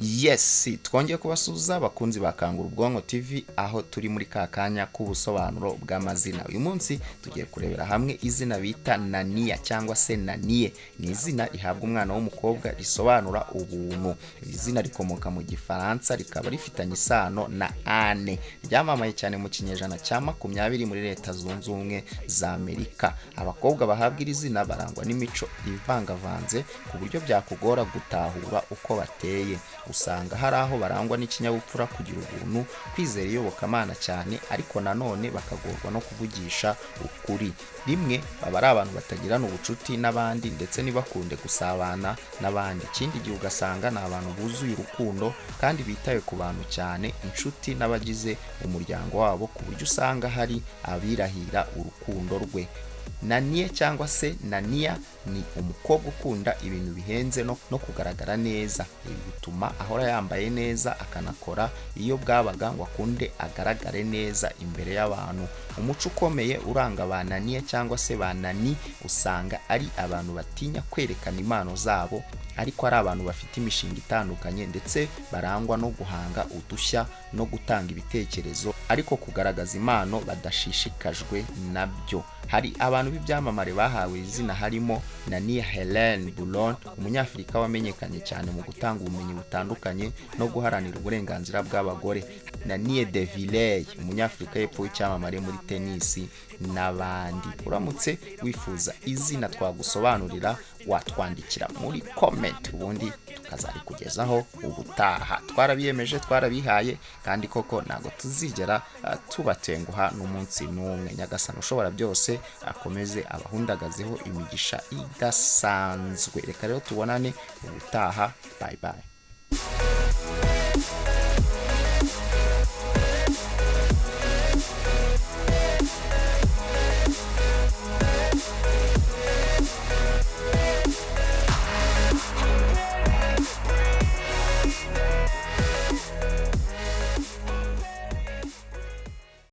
Yes, twongeye kubasuhuza abakunzi ba Kangura Ubwonko TV, aho turi muri ka kanya k'ubusobanuro bw'amazina. Uyu munsi tugiye kurebera hamwe izina bita Naniya cyangwa se Naniye. Ni izina rihabwa umwana w'umukobwa, risobanura ubuntu. Iri zina rikomoka mu Gifaransa, rikaba rifitanye isano na Anne. Ryamamaye cyane mu kinyejana cya 20 muri Leta Zunze Ubumwe za Amerika. Abakobwa bahabwa iri zina barangwa n'imico ivangavanze, ku buryo byakugora gutahura uko bateye. Usanga hari aho barangwa n'ikinyabupfura, kugira ubuntu, kwizera iyobokamana cyane, ariko nanone bakagorwa no kuvugisha ukuri. Rimwe baba ari abantu batagirana ubucuti n'abandi, ndetse ntibakunde gusabana n'abandi. Ikindi gihe ugasanga ni abantu buzuye urukundo kandi bitaye ku bantu cyane, inshuti n'abagize umuryango wabo, ku buryo usanga hari abirahira urukundo rwe. Naniye cyangwa se Naniya ni umukobwa ukunda ibintu bihenze no kugaragara neza. Ibi bituma ahora yambaye neza, akanakora iyo bwabaga ngo akunde agaragare neza imbere y'abantu. Umuco ukomeye uranga ba Naniye cyangwa se ba Nani, usanga ari abantu batinya kwerekana impano zabo, ariko ari abantu bafite imishinga itandukanye, ndetse barangwa no guhanga udushya no gutanga ibitekerezo, ariko kugaragaza impano badashishikajwe nabyo. Hari abantu b'ibyamamare bahawe izina, harimo Nani Helen Buron, Umunyafurika wamenyekanye cyane mu gutanga ubumenyi butandukanye no guharanira uburenganzira bw'abagore, Nanie de Villiers, Umunyafurika y'Epfo w'icyamamare muri tenisi, n'abandi. Uramutse wifuza izina twagusobanurira, watwandikira muri comment, ubundi tukazarikugezaho ubutaha. Twarabiyemeje, twarabihaye, kandi koko ntabwo tuzigera tubatenguha n'umunsi n'umwe. Nyagasani ushobora byose akomeze abahundagazeho imigisha idasanzwe. Reka rero tubonane ubutaha. Bye bye.